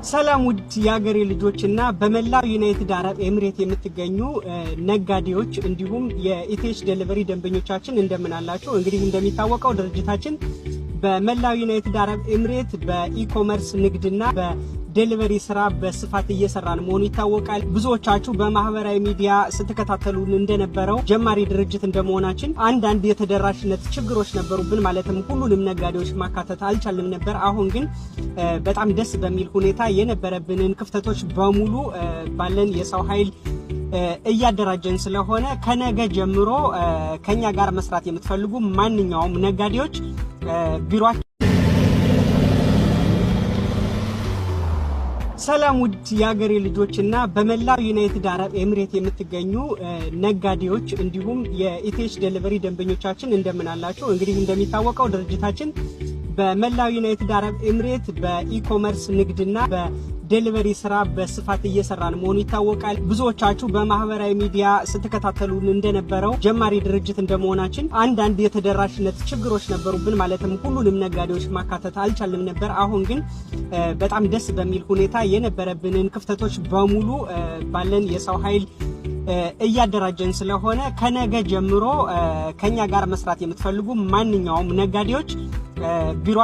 ሰላም ውድ የሀገሬ ልጆች እና በመላው ዩናይትድ አረብ ኤምሬት የምትገኙ ነጋዴዎች እንዲሁም የ ETH Delivery ደንበኞቻችን፣ እንደምን አላችሁ? እንግዲህ እንደሚታወቀው ድርጅታችን በመላው ዩናይትድ አረብ ኤምሬት በ e-commerce ንግድና በ delivery ስራ በስፋት እየሰራን መሆኑ ይታወቃል። ብዙዎቻችሁ በማህበራዊ ሚዲያ ስትከታተሉን እንደነበረው ጀማሪ ድርጅት እንደመሆናችን አንዳንድ የተደራሽነት ችግሮች ነበሩብን። ማለትም ሁሉንም ነጋዴዎች ማካተት አልቻልንም ነበር። አሁን ግን በጣም ደስ በሚል ሁኔታ የነበረብንን ክፍተቶች በሙሉ ባለን የሰው ኃይል እያደራጀን ስለሆነ ከነገ ጀምሮ ከኛ ጋር መስራት የምትፈልጉ ማንኛውም ነጋዴዎች ቢሮ ሰላም ውድ የሀገሬ ልጆች እና በመላው ዩናይትድ አረብ ኤምሬት የምትገኙ ነጋዴዎች እንዲሁም የ ETH Delivery ደንበኞቻችን፣ እንደምን አላችሁ? እንግዲህ እንደሚታወቀው ድርጅታችን በመላው ዩናይትድ አረብ ኤምሬት በ e-commerce ንግድና በ delivery ስራ በስፋት እየሰራን መሆኑ ይታወቃል። ብዙዎቻችሁ በማህበራዊ ሚዲያ ስትከታተሉን እንደነበረው ጀማሪ ድርጅት እንደመሆናችን አንዳንድ የተደራሽነት ችግሮች ነበሩብን። ማለትም ሁሉንም ነጋዴዎች ማካተት አልቻልንም ነበር። አሁን ግን በጣም ደስ በሚል ሁኔታ የነበረብንን ክፍተቶች በሙሉ ባለን የሰው ኃይል እያደራጀን ስለሆነ ከነገ ጀምሮ ከኛ ጋር መስራት የምትፈልጉ ማንኛውም ነጋዴዎች ቢሮ